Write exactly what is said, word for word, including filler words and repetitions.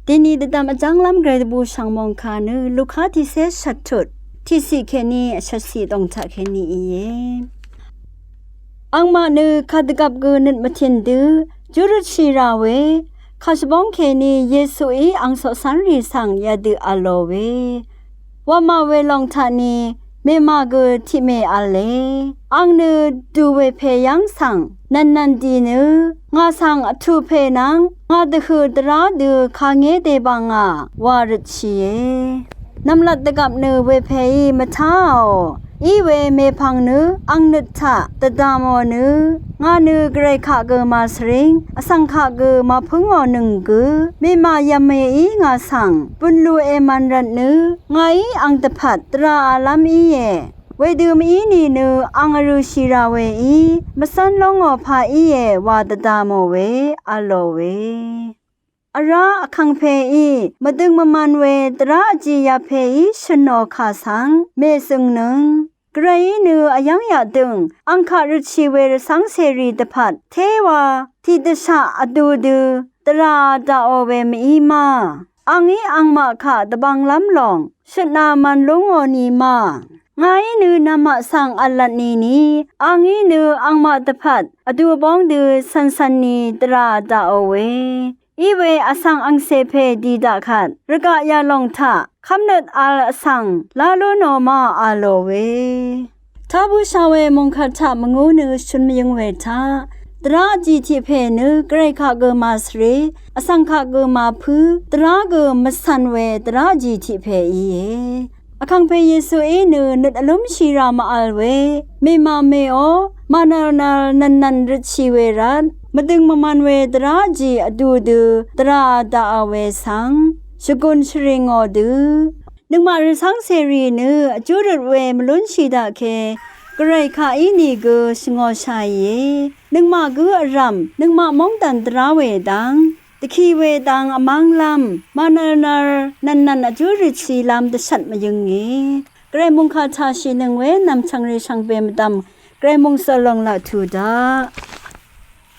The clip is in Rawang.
Dini dvdvm vjv́nglv́m gvray dvbù shv̀ng mòngkà nø Luka tiqcé shvttut tiqciq kèní vshvtciq dòng taq kèní íe. Angmaq nø kadvgvp gø nøt mvtìn dø júrøtshì rà we kàshvbóng kèní Yesuí ang coqcv́nrì svng yadø v̄lò we wamà we lòng taq ni mèmà gø tiqmè v̄le. Ang nø dù wepè yv́ng svng nv̀nnv̀n dì nø ngà svng vtù pè nvng ngà dvhø̀ dvrá dø kangé dèbà ngà wa røtshìe. Nv̀mlat dvgvp nø wepèí mvtáò. Í we mèpv̀ng nø ang nøt taq dvdv̀mò nø ngà nø gvray kaq gø màsvring vsvng kaq gø màpǿngò nøng gø mèmà yv̀mèí ngà svng bø̀nlù èmv̀n rvt nø ngàí ang dvpvt dvrà vlv́m íe. Wedø mv-í nìnø ang vrø̀shì rà weí mvcv́n lóngò pa íe wa dvdv̀mò we v̄lò we. Vrá vkàngpèí mvdøng mvmv̄n we dvrá vjì yapèí shø̀nò kà svng mèzø̀ngnøng gvrayí nø vyv́ng yaqdø̀ng ang kaq røtshì we rvcv́ng cèrì dvpvt téwa tiqdvshaq vdū dø dvrà daqò we mv-í ma. Angí angmaq kaq dvbvnglv́m lòng shøtna mv̄n lúngò ni ma. Ngàí nø namaq svng v̄lvt nìni angí nø angmaq dvpvt vdū bóng dø cv̀ncv̀n ni dvrà daqò we. Í we vsvng angcè pè dì daq kvt rvgaq yalòng taq kv́mnøt v̄l vsvng lá lú nò ma v̄lò we. Tá bǿshà we mòngkvt taq mvngú nø shøn mvyøng we taq dvrá vjì tiq pè nø gvray kaq gø màsvre vsvng kaq gø màpǿ dvrá gø mvcv̀n we dvrá vjì tiq pè íe. Vkàngpè Yesuí nø nøt vlúmshì rà mvvl we mèmà mèó mànvlnvl nv̀nnv̀n røtshì we rvt mvdøng mvmv̄n we dvrá vjì vdū dø dvrà daqò we svng shvgùn shvrìngò dø nøngmaq rvcv́ng cèrì nø vjúrøt we mvlúnshì daqke gvray kaq í nìgø shvngōshàìe. Nøngmaq gǿ vrv̀m nøngmaq móngdàn dvrá we dang dvki we dang vmv́nglv́m mànvlnvl nv̀nnv̀n vjúrøtshìlv́m dvshvt mvyønge. Gvray mòngkà tàshìnøng we nv̀mchv̀ngrì shvngbe mvdv̀m gvray mòngsø lòng laq tù daq.